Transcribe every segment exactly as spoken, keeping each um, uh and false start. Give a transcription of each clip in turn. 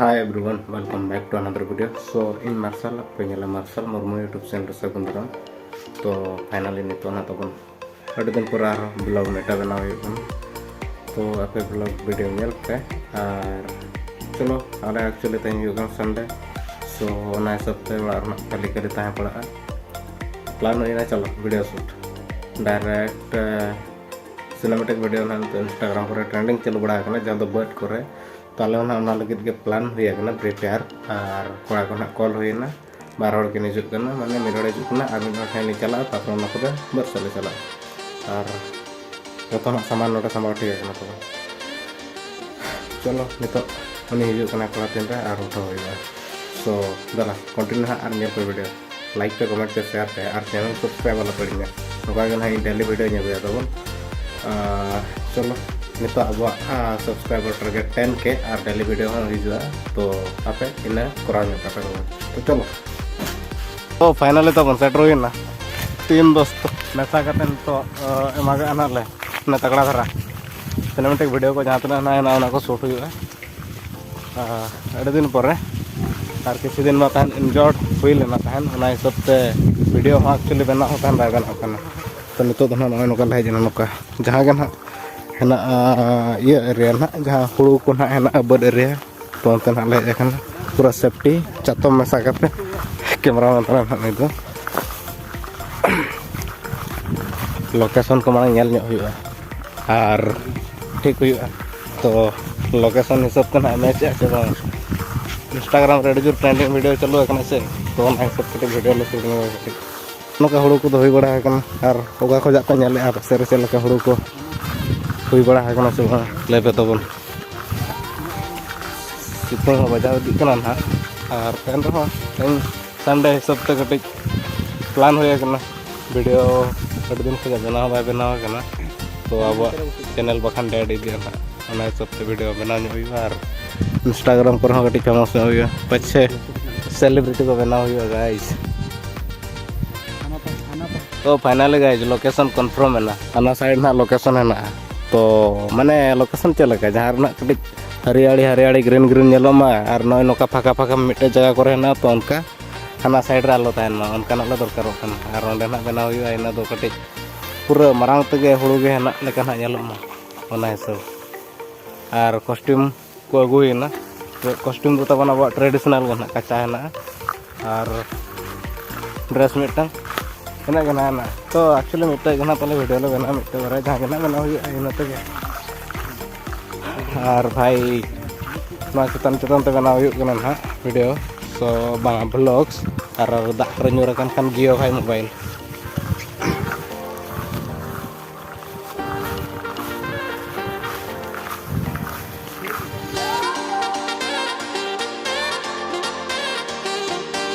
Hi everyone, welcome back to another video. So, ᱤᱧ ᱢᱟᱨᱥᱟᱞ, ᱟᱯᱮ ᱧᱮᱞᱟ ᱢᱟᱨᱥᱟᱞ ᱢᱩᱨᱢᱩ YouTube channel ᱨᱮ ᱥᱟᱹᱜᱩᱱ ᱫᱟᱨᱟᱢ᱾ ᱛᱚ, finally ᱱᱤᱛᱚᱜ ᱱᱟᱜ ᱛᱟᱵᱚᱱ ᱟᱹᱰᱤ ᱫᱤᱱ ᱯᱚᱨᱮ ᱟᱨᱦᱚᱸ vlog ᱢᱤᱫᱴᱟᱝ ᱵᱮᱱᱟᱣ ᱦᱩᱭᱩᱜ ᱠᱟᱱᱟ᱾ ᱛᱚ, ᱟᱯᱮ vlog video ᱧᱮᱞ ᱯᱮ᱾ ᱟᱨ ᱪᱚᱞᱚ, ᱟᱞᱮ actually ᱛᱮᱦᱮᱧ ᱦᱩᱭᱩᱜ ᱠᱟᱱᱟ Sunday, so ᱚᱱᱟ ᱦᱤᱥᱟᱹᱵ ᱛᱮ ᱚᱲᱟᱜ ᱨᱮᱱᱟᱜ ᱠᱷᱟᱹᱞᱤ ᱠᱷᱟᱹᱞᱤ ᱛᱟᱦᱮᱸ ᱯᱟᱲᱟᱜᱼᱟ᱾ Plan ᱦᱩᱭᱱᱟ, ᱪᱚᱞᱚ video shoot direct, ᱟᱸ, cinematic video ᱱᱟᱜ ᱱᱤᱛᱚᱜ Instagram ᱠᱚᱨᱮ trending ᱪᱟᱹᱞᱩ ᱵᱟᱲᱟ ᱟᱠᱟᱱᱟ, ᱡᱟᱦᱟᱸ ᱫᱚ bird ᱠᱚᱨᱮ᱾ ᱛᱟᱦᱞᱮ ᱚᱱᱟ, ᱚᱱᱟ ᱞᱟᱹᱜᱤᱫ ᱜᱮ plan ᱦᱩᱭ ᱟᱠᱟᱱᱟ, prepare᱾ ᱟᱨ ᱠᱚᱲᱟ ᱠᱚ ᱱᱟᱜ call ᱦᱩᱭᱱᱟ, ᱵᱟᱨ ᱦᱚᱲ ᱠᱤᱱ ᱦᱤᱡᱩᱜ ᱠᱟᱱᱟ, ᱢᱟᱱᱮ ᱢᱤᱫ ᱦᱚᱲ ᱦᱤᱡᱩᱜ ᱠᱟᱱᱟ ᱟᱨ ᱢᱤᱫ ᱦᱚᱲ ᱴᱷᱮᱱ ᱞᱤᱧ ᱪᱟᱞᱟᱜᱼᱟ, ᱛᱟᱨᱯᱚᱨ ᱚᱱᱟ ᱠᱚᱫᱚ bird ᱥᱮᱫ ᱞᱮ ᱪᱟᱞᱟᱜᱼᱟ᱾ ᱟᱨ ᱡᱚᱛᱚᱱᱟᱜ ᱥᱟᱢᱟᱱ ᱱᱚᱰᱮ ᱥᱟᱢᱵᱟᱣ ᱴᱷᱤᱠ ᱟᱠᱟᱱᱟ ᱛᱚᱵᱮ᱾ ᱪᱚᱞᱚ, ᱱᱤᱛᱚᱜ ᱩᱱᱤ ᱦᱤᱡᱩᱜ ᱠᱟᱱᱟ ᱠᱚᱲᱟ ᱛᱤᱱ ᱨᱮ ᱟᱨ ᱩᱴᱷᱟᱹᱣ ᱦᱩᱭᱩᱜᱼᱟ᱾ So, ᱫᱮᱞᱟ, continue ᱦᱟᱸᱜ ᱟᱨ ᱧᱮᱞ ᱯᱮ video᱾ Like ᱯᱮ, comment ᱯᱮ, share ᱯᱮ ᱟᱨ channel subscribe ᱟᱞᱚ ᱯᱮ ᱦᱤᱲᱤᱧᱟ᱾ ᱱᱚᱝᱠᱟ ᱜᱮ ᱱᱟᱦᱟᱜ ᱤᱧ daily video ᱤᱧ ᱟᱹᱜᱩᱭᱟ ᱛᱟᱵᱚᱱ᱾ ᱟᱨ ᱪᱚᱞᱚ, ᱱᱤᱛᱚᱜ ᱟᱵᱚᱣᱟᱜ, ᱟᱸ, subscriber target ten K ᱟᱨ daily video ᱦᱚᱸ ᱦᱤᱡᱩᱜᱼᱟ᱾ ᱛᱚ, ᱟᱯᱮ ᱤᱱᱟᱹ ᱠᱚᱨᱟᱣ ᱧᱚᱜ ᱠᱟᱜ ᱯᱮ ᱛᱟᱵᱚᱱ᱾ ᱛᱚ, ᱪᱚᱞᱚ᱾ ᱛᱚ, finally ᱛᱟᱵᱚᱱ ᱥᱮᱴᱮᱨ ᱦᱩᱭᱱᱟ᱾ ᱛᱤᱱ ᱫᱳᱥᱛ ᱢᱮᱥᱟ ᱠᱟᱛᱮ ᱱᱤᱛᱚᱜ, ᱟᱸ, ᱮᱢᱟ ᱠᱟᱜᱼᱟ ᱱᱟᱜ ᱞᱮ, ᱢᱟᱱᱮ ᱛᱟᱜᱲᱟ ᱫᱷᱟᱨᱟ cinematic video ᱠᱚ ᱡᱟᱦᱟᱸ ᱛᱤᱱᱟᱹᱜ ᱦᱮᱱᱟᱜᱼᱟ, ᱦᱮᱱᱟᱜᱼᱟ, ᱚᱱᱟ ᱠᱚ shoot ᱦᱩᱭᱩᱜᱼᱟ᱾ ᱟᱨ ᱟᱹᱰᱤ ᱫᱤᱱ ᱯᱚᱨᱮ, ᱟᱨ ᱠᱤᱪᱷᱩ ᱫᱤᱱ ᱢᱟ ᱛᱟᱦᱮᱱ injured ᱦᱩᱭ ᱞᱮᱱᱟ ᱛᱟᱦᱮᱱ, ᱚᱱᱟ ᱦᱤᱥᱟᱹᱵ ᱛᱮ video ᱦᱚᱸ actually ᱵᱮᱱᱟᱣ ᱦᱚᱸ ᱛᱟᱦᱮᱱ ᱵᱟᱭ ᱜᱟᱱᱚᱜ ᱠᱟᱱᱟ᱾ ᱛᱚ ᱱᱤᱛᱚᱜ ᱫᱚ ᱱᱟᱦᱟᱜ ᱱᱚᱜᱼᱚᱭ ᱱᱚᱝᱠᱟ ᱞᱮ ᱦᱮᱡ ᱮᱱᱟ, ᱱᱚᱝᱠᱟ ᱡᱟᱦᱟᱸ ᱜᱮ ᱱᱟᱦᱟᱜ ᱦᱮᱱᱟᱜᱼᱟ, ᱤᱭᱟᱹ area ᱱᱟᱦᱟᱜ, ᱡᱟᱦᱟᱸ ᱦᱩᱲᱩ ᱠᱚ ᱱᱟᱦᱟᱜ ᱦᱮᱱᱟᱜᱼᱟ ᱵᱟᱹᱫᱽ area, ᱛᱚ ᱚᱱᱛᱮ ᱱᱟᱦᱟᱜ ᱞᱮ ᱦᱮᱡ ᱟᱠᱟᱱᱟ ᱯᱩᱨᱟᱹ safety, ᱪᱟᱛᱚᱢ ᱢᱮᱥᱟ ᱠᱟᱛᱮ᱾ Camera man ᱛᱟᱞᱮ ᱱᱟᱦᱟᱜ ᱱᱩᱭ ᱫᱚ᱾ Location ᱠᱚ ᱢᱟᱲᱟᱝ ᱧᱮᱞ ᱧᱚᱜ ᱦᱩᱭᱩᱜᱼᱟ, ᱟᱨ ᱴᱷᱤᱠ ᱦᱩᱭᱩᱜᱼᱟ᱾ ᱛᱚ, location ᱦᱤᱥᱟᱹᱵ ᱛᱮ ᱱᱟᱦᱟᱜ ᱢᱮᱪᱮᱜᱼᱟ ᱥᱮ ᱵᱟᱝ? Instagram ᱨᱮ ᱟᱹᱰᱤ ᱡᱳᱨ trending video ᱪᱟᱹᱞᱩ ᱟᱠᱟᱱᱟ ᱥᱮ, ᱛᱚ ᱚᱱᱟ ᱦᱤᱥᱟᱹᱵ ᱠᱟᱹᱴᱤᱡ video ᱞᱮ shoot ᱧᱚᱜᱟ ᱠᱟᱹᱴᱤᱡ᱾ ᱱᱚᱝᱠᱟ ᱦᱩᱲᱩ ᱠᱚᱫᱚ ᱦᱩᱭ ᱵᱟᱲᱟ ᱟᱠᱟᱱᱟ, ᱟᱨ ᱚᱠᱟ ᱠᱷᱚᱡᱟᱜ ᱯᱮ ᱧᱮᱞᱮᱜᱼᱟ ᱯᱟᱥᱮ ᱨᱮ ᱪᱮᱫ ᱞᱮᱠᱟ ᱦᱩᱲᱩ ᱠᱚ ᱦᱩᱭ ᱵᱟᱲᱟ ᱟᱠᱟᱱᱟ ᱥᱮ ᱵᱟᱝ, ᱞᱟᱹᱭ ᱯᱮ ᱛᱟᱵᱚᱱ᱾ ᱥᱤᱛᱩᱝ ᱦᱚᱸ ᱵᱟᱡᱟᱣ ᱤᱫᱤᱜ ᱠᱟᱱᱟ ᱱᱟᱦᱟᱜ, ᱟᱨ ᱮᱱ ᱨᱮᱦᱚᱸ ᱛᱮᱦᱮᱧ Sunday ᱦᱤᱥᱟᱹᱵ ᱛᱮ ᱠᱟᱹᱴᱤᱡ plan ᱦᱩᱭ ᱟᱠᱟᱱᱟ᱾ Video ᱟᱹᱰᱤ ᱫᱤᱱ ᱠᱷᱚᱱᱟᱜ ᱵᱮᱱᱟᱣ ᱦᱚᱸ ᱵᱟᱭ ᱵᱮᱱᱟᱣ ᱟᱠᱟᱱᱟ, ᱛᱚ ᱟᱵᱚᱣᱟᱜ channel ᱵᱟᱠᱷᱟᱱ dead ᱤᱫᱤᱜᱼᱟ ᱱᱟᱦᱟᱜ, ᱚᱱᱟ ᱦᱤᱥᱟᱹᱵ ᱛᱮ video ᱵᱮᱱᱟᱣ ᱧᱚᱜ ᱦᱩᱭᱩᱜᱼᱟ ᱟᱨ Instagram ᱠᱚᱨᱮ ᱦᱚᱸ ᱠᱟᱹᱴᱤᱡ famous ᱧᱚᱜ ᱦᱩᱭᱩᱜᱼᱟ, ᱯᱟᱪᱷᱮ celebrity ᱠᱚ ᱵᱮᱱᱟᱣ ᱦᱩᱭᱩᱜᱼᱟ guys᱾ ᱛᱚ finally guys, location confirm ᱮᱱᱟ, ᱦᱟᱱᱟ side ᱱᱟᱦᱟᱜ location ᱦᱮᱱᱟᱜᱼᱟ᱾ ᱛᱚ ᱢᱟᱱᱮ location ᱪᱮᱫ ᱞᱮᱠᱟ, ᱡᱟᱦᱟᱸ ᱨᱮᱱᱟᱜ ᱠᱟᱹᱴᱤᱡ ᱦᱟᱹᱨᱭᱟᱹᱲᱤ ᱦᱟᱹᱨᱭᱟᱹᱲᱤ, ᱜᱨᱤᱱ ᱜᱨᱤᱱ ᱧᱮᱞᱚᱜ ᱢᱟ᱾ ᱟᱨ ᱱᱚᱜᱼᱚᱭ ᱱᱚᱝᱠᱟ ᱯᱷᱟᱸᱠᱟ ᱯᱷᱟᱸᱠᱟ ᱢᱤᱫᱴᱮᱡ ᱡᱟᱭᱜᱟ ᱠᱚᱨᱮ ᱦᱮᱱᱟᱜᱼᱟ, ᱛᱚ ᱚᱱᱠᱟ ᱦᱟᱱᱟ ᱥᱟᱭᱤᱰ ᱨᱮ ᱟᱞᱚ ᱛᱟᱦᱮᱱ ᱢᱟ, ᱚᱱᱠᱟᱱᱟᱜ ᱞᱮ ᱫᱚᱨᱠᱟᱨᱚᱜ ᱠᱟᱱᱟ᱾ ᱟᱨ ᱚᱸᱰᱮ ᱱᱟᱜ ᱵᱮᱱᱟᱣ ᱦᱩᱭᱩᱜᱼᱟ, ᱤᱱᱟᱹ ᱫᱚ ᱠᱟᱹᱴᱤᱡ ᱯᱩᱨᱟᱹ ᱢᱟᱨᱟᱝ ᱛᱮᱜᱮ ᱦᱩᱲᱩ ᱜᱮ ᱦᱮᱱᱟᱜ ᱞᱮᱠᱟ ᱱᱟᱜ ᱧᱮᱞᱚᱜ ᱢᱟ, ᱚᱱᱟ ᱦᱤᱥᱟᱹᱵ᱾ ᱟᱨ ᱠᱚᱥᱴᱤᱭᱩᱢ ᱠᱚ ᱟᱹᱜᱩᱭᱮᱱᱟ᱾ ᱠᱚᱥᱴᱤᱭᱩᱢ ᱫᱚ ᱛᱟᱵᱚᱱ ᱟᱵᱚᱣᱟᱜ ᱴᱨᱮᱰᱤᱥᱚᱱᱟᱞ ᱜᱮ ᱱᱟᱜ ᱠᱟᱪᱟ ᱦᱮᱱᱟᱜᱼᱟ᱾ ᱟᱨ ᱰᱨᱮᱥ ᱢᱤᱫᱴᱟᱝ ᱤᱱᱟᱹᱜ ᱜᱮ ᱱᱟᱜ ᱦᱮᱱᱟᱜᱼᱟ᱾ ᱛᱚ ᱮᱠᱪᱩᱭᱮᱞᱤ ᱢᱤᱫᱴᱟᱝ ᱜᱮ ᱱᱟᱜ ᱯᱟᱞᱮ ᱵᱷᱤᱰᱤᱭᱳ ᱞᱮ ᱵᱮᱱᱟᱣᱟ, ᱢᱤᱫᱴᱟᱝ ᱵᱟᱨᱭᱟ ᱡᱟᱦᱟᱸ ᱜᱮ ᱱᱟᱜ ᱵᱮᱱᱟᱣ ᱦᱩᱭᱩᱜᱼᱟ ᱤᱱᱟᱹ ᱛᱮᱜᱮ᱾ ᱟᱨ ᱵᱷᱟᱭ ᱱᱚᱣᱟ ᱪᱮᱛᱟᱱ ᱪᱮᱛᱟᱱ ᱛᱮ ᱵᱮᱱᱟᱣ ᱦᱩᱭᱩᱜ ᱠᱟᱱᱟ ᱱᱟᱦᱟᱜ ᱵᱷᱤᱰᱤᱭᱳ, ᱥᱚ ᱵᱟᱝᱟ ᱵᱷᱞᱚᱜᱥ᱾ ᱟᱨ ᱫᱟᱜ ᱨᱮ ᱧᱩᱨ ᱟᱠᱟᱱ ᱠᱷᱟᱱ ᱜᱤᱭᱳ ᱵᱷᱟᱭ ᱢᱳᱵᱟᱭᱤᱞ᱾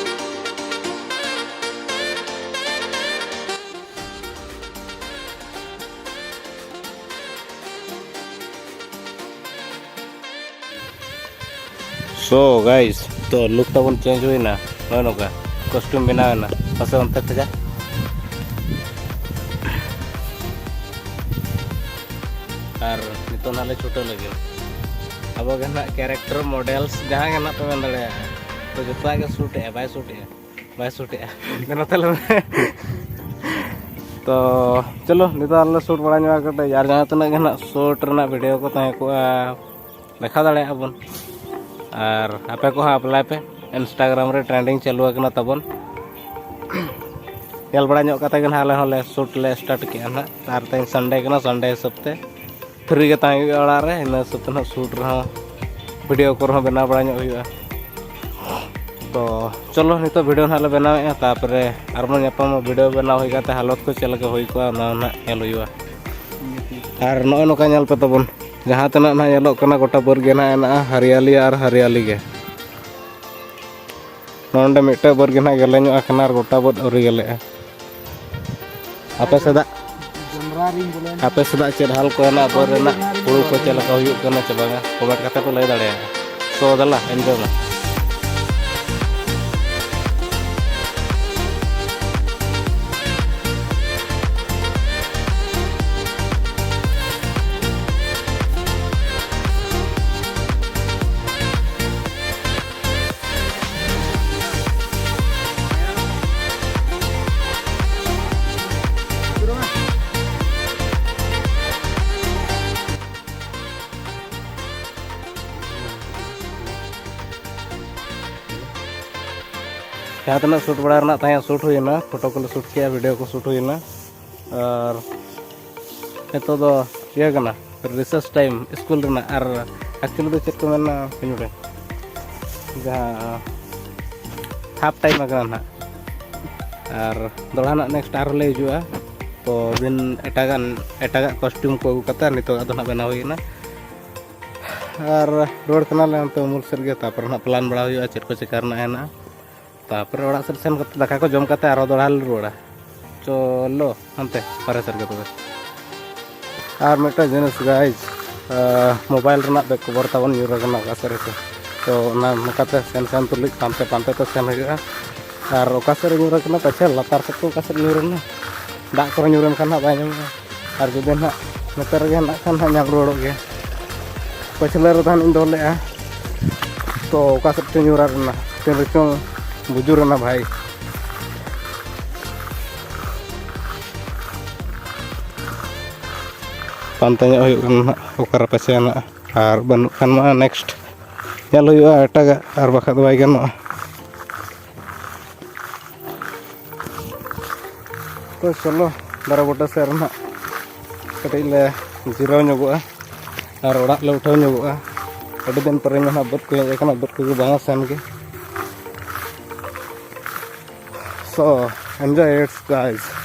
So guys, ᱛᱚ ᱞᱩᱠ ᱛᱟᱵᱚᱱ ᱪᱮᱧᱡᱽ ᱦᱩᱭᱱᱟ, ᱱᱚᱜᱼᱚᱭ ᱱᱚᱝᱠᱟ ᱠᱚᱥᱴᱤᱭᱩᱢ ᱵᱮᱱᱟᱣ ᱮᱱᱟ᱾ ᱢᱟᱥᱮ ᱚᱱᱛᱮ ᱠᱷᱚᱡᱟ᱾ ᱟᱨ ᱱᱤᱛᱚᱜ ᱱᱟᱜ ᱞᱮ ᱪᱷᱩᱴᱟᱹᱣ ᱞᱟᱹᱜᱤᱫ᱾ ᱟᱵᱚ ᱜᱮ ᱱᱟᱜ ᱠᱮᱨᱮᱠᱴᱟᱨ ᱢᱚᱰᱮᱞᱥ ᱡᱟᱦᱟᱸ ᱜᱮ ᱱᱟᱜ ᱯᱮ ᱢᱮᱱ ᱫᱟᱲᱮᱭᱟᱜᱼᱟ, ᱛᱚ ᱡᱚᱛᱚᱣᱟᱜ ᱜᱮ ᱥᱩᱴ ᱮᱜᱼᱟ, ᱵᱟᱭ ᱥᱩᱴ ᱮᱜᱼᱟ? ᱵᱟᱭ ᱥᱩᱴ ᱮᱜᱼᱟ᱾ ᱫᱮᱞᱟ ᱛᱟᱦᱞᱮ᱾ ᱛᱚ ᱪᱚᱞᱚ ᱱᱤᱛᱚᱜ ᱟᱞᱮ ᱥᱩᱴ ᱵᱟᱲᱟ ᱧᱚᱜᱼᱟ ᱠᱟᱹᱴᱤᱡ, ᱟᱨ ᱡᱟᱦᱟᱸ ᱛᱤᱱᱟᱹᱜ ᱜᱮ ᱱᱟᱜ ᱥᱩᱴ ᱨᱮᱱᱟᱜ ᱵᱷᱤᱰᱤᱭᱳ ᱠᱚ ᱛᱟᱦᱮᱸ ᱠᱚᱜᱼᱟ, ᱫᱮᱠᱷᱟᱣ ᱫᱟᱲᱮᱭᱟᱜᱼᱟ ᱵᱚᱱ᱾ ᱟᱨ ᱟᱯᱮ ᱠᱚᱦᱚᱸ ᱮᱯᱞᱟᱭ ᱯᱮ, ᱤᱱᱥᱴᱟᱜᱨᱟᱢ ᱨᱮ ᱴᱨᱮᱱᱰᱤᱝ ᱪᱟᱹᱞᱩ ᱟᱠᱟᱱᱟ ᱛᱟᱵᱚᱱ᱾ ᱧᱮᱞ ᱵᱟᱲᱟ ᱧᱚᱜ ᱠᱟᱛᱮ ᱜᱮ ᱱᱟᱦᱟᱜ ᱟᱞᱮ ᱦᱚᱸᱞᱮ ᱥᱩᱴ ᱞᱮ ᱥᱴᱟᱨᱴ ᱠᱮᱜᱼᱟ ᱱᱟᱦᱟᱜ᱾ ᱟᱨ ᱛᱮᱦᱮᱧ ᱥᱟᱱᱰᱮ ᱠᱟᱱᱟ, ᱥᱟᱱᱰᱮ ᱦᱤᱥᱟᱹᱵ ᱛᱮ ᱯᱷᱨᱤ ᱜᱮ ᱛᱟᱦᱮᱸ ᱦᱩᱭᱩᱜᱼᱟ ᱚᱲᱟᱜ ᱨᱮ, ᱤᱱᱟᱹ ᱦᱤᱥᱟᱹᱵ ᱛᱮ ᱱᱟᱦᱟᱜ ᱥᱩᱴ ᱨᱮᱦᱚᱸ ᱵᱷᱤᱰᱤᱭᱳ ᱠᱚᱨᱮ ᱦᱚᱸ ᱵᱮᱱᱟᱣ ᱵᱟᱲᱟ ᱧᱚᱜ ᱦᱩᱭᱩᱜᱼᱟ᱾ ᱛᱚ ᱪᱚᱞᱚ ᱱᱤᱛᱚᱜ ᱵᱷᱤᱰᱤᱭᱳ ᱱᱟᱦᱟᱜ ᱞᱮ ᱵᱮᱱᱟᱣᱮᱫᱼᱟ, ᱛᱟᱨᱯᱚᱨᱮ ᱟᱨᱵᱚᱱ ᱧᱟᱯᱟᱢᱟ ᱵᱷᱤᱰᱤᱭᱳ ᱵᱮᱱᱟᱣ ᱦᱩᱭ ᱠᱟᱛᱮ ᱦᱟᱞᱚᱛ ᱠᱚ ᱪᱮᱫ ᱞᱮᱠᱟ ᱦᱩᱭ ᱠᱚᱜᱼᱟ ᱚᱱᱟ ᱱᱟᱦᱟᱜ ᱧᱮᱞ ᱦᱩᱭᱩᱜᱼᱟ᱾ ᱟᱨ ᱱᱚᱜᱼᱚᱭ ᱱᱚᱝᱠᱟ ᱧᱮᱞ ᱯᱮ ᱛᱟᱵᱚᱱ, ᱡᱟᱦᱟᱸ ᱛᱤᱱᱟᱹᱜ ᱱᱟᱦᱟᱜ ᱧᱮᱞᱚᱜ ᱠᱟᱱᱟ ᱜᱚᱴᱟ ᱵᱟᱹᱫᱽ ᱜᱮ ᱱᱟᱦᱟᱜ ᱦᱮᱱᱟᱜᱼᱟ ᱦᱟᱨᱤᱭᱟᱞᱤ ᱟᱨ ᱦᱟᱨᱤᱭᱟᱞᱤ ᱜᱮ᱾ ᱱᱚᱰᱮ ᱢᱤᱫᱴᱮᱡ ᱵᱟᱹᱫᱽ ᱜᱮ ᱱᱟᱦᱟᱜ ᱜᱮᱞᱮ ᱧᱚᱜ ᱟᱠᱟᱱᱟ ᱟᱨ ᱜᱚᱴᱟ ᱵᱟᱹᱫᱽ ᱟᱹᱣᱨᱤ ᱜᱮᱞᱮᱜᱼᱟ᱾ ᱟᱯᱮ ᱥᱮᱫᱟᱜ, ᱡᱚᱱᱰᱨᱟ ᱨᱤᱧ ᱵᱚᱞᱚᱭᱮᱱᱟ᱾ ᱟᱯᱮ ᱥᱮᱫᱟᱜ ᱪᱮᱫ ᱦᱟᱞ ᱠᱚ ᱦᱮᱱᱟᱜ ᱵᱟᱹᱫᱽ ᱨᱮᱱᱟᱜ, ᱦᱩᱲᱩ ᱠᱚ ᱪᱮᱫ ᱞᱮᱠᱟ ᱦᱩᱭᱩᱜ ᱠᱟᱱᱟ ᱪᱮ ᱵᱟᱝᱟ, ᱠᱚᱢᱮᱱᱴ ᱠᱟᱛᱮ ᱯᱮ ᱞᱟᱹᱭ ᱫᱟᱲᱮᱭᱟᱜᱼᱟ᱾ ᱛᱚ ᱫᱮᱞᱟ ᱮᱱᱡᱚᱭ ᱢᱮ᱾ ᱡᱟᱦᱟᱸ ᱛᱤᱱᱟᱹᱜ ᱥᱩᱴ ᱵᱟᱲᱟ ᱨᱮᱱᱟᱜ ᱛᱟᱦᱮᱸ, ᱥᱩᱴ ᱦᱩᱭᱱᱟ, ᱯᱷᱳᱴᱳ ᱠᱚᱞᱮ ᱥᱩᱴ ᱠᱮᱜᱼᱟ, ᱵᱷᱤᱰᱤᱭᱳ ᱠᱚ ᱥᱩᱴ ᱦᱩᱭᱱᱟ᱾ ᱟᱨ ᱱᱤᱛᱚᱜ ᱫᱚ ᱤᱭᱟᱹ ᱠᱟᱱᱟ, ᱨᱤᱥᱮᱥ ᱴᱟᱭᱤᱢ ᱥᱠᱩᱞ ᱨᱮᱱᱟᱜ, ᱟᱨ ᱮᱠᱪᱩᱭᱮᱞᱤ ᱫᱚ ᱪᱮᱫ ᱠᱚ ᱢᱮᱱᱟ, ᱦᱟᱯᱮᱧ ᱵᱟᱰᱟᱭᱟ, ᱡᱟᱦᱟᱸ ᱦᱟᱯ ᱴᱟᱭᱤᱢ ᱟᱠᱟᱱᱟ ᱱᱟᱦᱟᱜ᱾ ᱟᱨ ᱫᱚᱦᱲᱟ ᱱᱟᱜ ᱱᱮᱠᱥᱴ ᱟᱨᱦᱚᱸ ᱞᱮ ᱦᱤᱡᱩᱜᱼᱟ᱾ ᱛᱚ ᱵᱤᱱ ᱮᱴᱟᱜᱟᱜ, ᱮᱴᱟᱜᱟᱜ ᱠᱚᱥᱴᱤᱭᱩᱢ ᱠᱚ ᱟᱹᱜᱩ ᱠᱟᱛᱮ ᱱᱤᱛᱚᱜ ᱟᱫᱚ ᱱᱟᱜ ᱵᱮᱱᱟᱣ ᱦᱩᱭ ᱮᱱᱟ᱾ ᱟᱨ ᱨᱩᱣᱟᱹᱲ ᱠᱟᱱᱟᱞᱮ ᱚᱱᱛᱮ ᱩᱢᱩᱞ ᱥᱮᱫ ᱜᱮ, ᱛᱟᱨᱯᱚᱨᱮ ᱱᱟᱜ ᱯᱞᱟᱱ ᱵᱟᱲᱟ ᱦᱩᱭᱩᱜᱼᱟ ᱪᱮᱫ ᱠᱚ ᱪᱮᱠᱟ ᱨᱮᱱᱟᱜ ᱦᱮᱱᱟᱜᱼᱟ᱾ ᱛᱟᱨᱯᱚᱨᱮ ᱚᱲᱟᱜ ᱥᱮᱫ ᱥᱮᱱ ᱠᱟᱛᱮ ᱫᱟᱠᱟ ᱠᱚ ᱡᱚᱢ ᱠᱟᱛᱮ ᱟᱨᱦᱚᱸ ᱫᱚᱦᱲᱟ ᱞᱮ ᱨᱩᱣᱟᱹᱲᱟ᱾ ᱪᱚᱞᱚ ᱦᱟᱱᱛᱮ ᱵᱟᱨᱦᱮ ᱥᱮᱫ ᱜᱮ ᱛᱚᱵᱮ᱾ ᱟᱨ ᱢᱤᱫᱴᱟᱝ ᱡᱤᱱᱤᱥ ᱜᱟᱭᱤᱡᱽ, ᱢᱳᱵᱟᱭᱤᱞ ᱨᱮᱱᱟᱜ ᱵᱮᱜᱽ ᱠᱚᱵᱚᱨ ᱛᱟᱵᱚᱱ ᱧᱩᱨ ᱟᱠᱟᱱᱟ ᱚᱠᱟ ᱥᱮᱫ ᱨᱮᱪᱚ᱾ ᱛᱚ ᱚᱱᱟ ᱱᱚᱝᱠᱟᱛᱮ ᱥᱮᱱ ᱥᱮᱱ ᱛᱩᱞᱩᱡ ᱯᱟᱱᱛᱮ ᱯᱟᱱᱛᱮ ᱛᱮ ᱥᱮᱱ ᱦᱩᱭᱩᱜᱼᱟ᱾ ᱟᱨ ᱚᱠᱟ ᱥᱮᱫ ᱨᱮ ᱧᱩᱨ ᱟᱠᱟᱱᱟ, ᱯᱟᱪᱷᱮ ᱞᱟᱛᱟᱨ ᱥᱮᱫ ᱠᱚ ᱚᱠᱟ ᱥᱮᱫ ᱧᱩᱨ ᱮᱱᱟ, ᱫᱟᱜ ᱠᱚᱨᱮ ᱧᱩᱨ ᱮᱱ ᱠᱷᱟᱱ ᱦᱟᱸᱜ ᱵᱟᱭ ᱧᱟᱢᱚᱜᱼᱟ᱾ ᱟᱨ ᱡᱩᱫᱤ ᱱᱟᱦᱟᱜ ᱱᱚᱛᱮ ᱨᱮᱜᱮ ᱦᱮᱱᱟᱜ ᱠᱷᱟᱱ ᱦᱟᱸᱜ ᱧᱟᱢ ᱨᱩᱣᱟᱹᱲᱚᱜ ᱜᱮᱭᱟ᱾ ᱯᱟᱹᱪᱷᱞᱟᱹ ᱨᱮᱫᱚ ᱦᱟᱸᱜ ᱤᱧ ᱫᱚᱦᱚ ᱞᱮᱫᱼᱟ, ᱛᱚ ᱚᱠᱟ ᱥᱮᱫ ᱪᱚ ᱧᱩᱨ ᱮᱱᱟ, ᱛᱤᱱ ᱨᱮᱪᱚᱝ ᱵᱩᱡᱩᱨ ᱮᱱᱟ ᱵᱷᱟᱭ᱾ ᱯᱟᱱᱛᱮ ᱧᱚᱜ ᱦᱩᱭᱩᱜ ᱠᱟᱱᱟ ᱱᱟᱦᱟᱜ, ᱚᱠᱟᱨᱮ ᱯᱟᱪᱷᱮ ᱦᱮᱱᱟᱜᱼᱟ᱾ ᱟᱨ ᱵᱟᱹᱱᱩᱜ ᱠᱷᱟᱱ ᱢᱟ ᱱᱮᱠᱥᱴ ᱧᱮᱞ ᱦᱩᱭᱩᱜᱼᱟ ᱮᱴᱟᱜᱟᱜ, ᱟᱨ ᱵᱟᱠᱷᱟᱡ ᱫᱚ ᱵᱟᱭ ᱜᱟᱱᱚᱜᱼᱟ᱾ ᱛᱚ ᱪᱚᱞᱚ, ᱵᱟᱨᱚ ᱜᱚᱴᱟ ᱥᱮᱫ ᱨᱮ ᱱᱟᱦᱟᱜ ᱠᱟᱹᱴᱤᱡ ᱞᱮ ᱡᱤᱨᱟᱹᱣ ᱧᱚᱜᱚᱜᱼᱟ ᱟᱨ ᱚᱲᱟᱜ ᱞᱮ ᱩᱴᱷᱟᱹᱣ ᱧᱚᱜᱚᱜᱼᱟ᱾ ᱟᱹᱰᱤ ᱫᱤᱱ ᱯᱚᱨᱮ ᱱᱟᱦᱟᱜ ᱵᱟᱹᱫᱽ ᱠᱚ ᱦᱮᱡ ᱟᱠᱟᱱᱟ, ᱵᱟᱹᱫᱽ ᱠᱚᱜᱮ ᱵᱟᱝᱟ ᱥᱮᱱ ᱜᱮ᱾ So, enjoy it, guys.